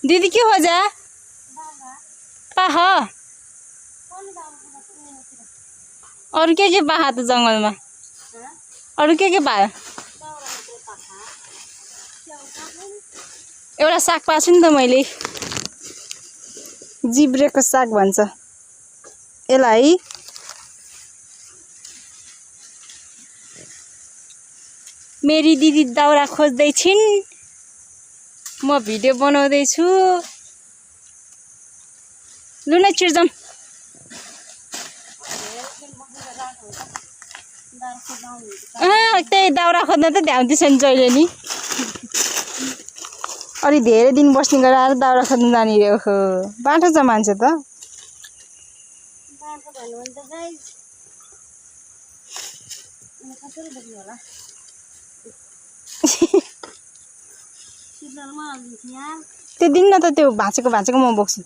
दीदी के हो जा पाह अरू के पाह त जंगलमा अरू के पायो एउटा साग पाएको छु नि त मैले जिब्रेको साग भन्छ यसलाई मेरी दिदी दाउरा खोज्दै छिन् म भिडियो बनाउँदै छु लुना चिर्जम त्यही दाउरा खोज्न त भ्याउँदैछ नि जहिले नि अलि धेरै दिन बस्ने गरेर दाउरा खोज्न जाने रे ओहो बाटो छ मान्छे त त्यो दिन न त त्यो भाँचेको म बोक्छु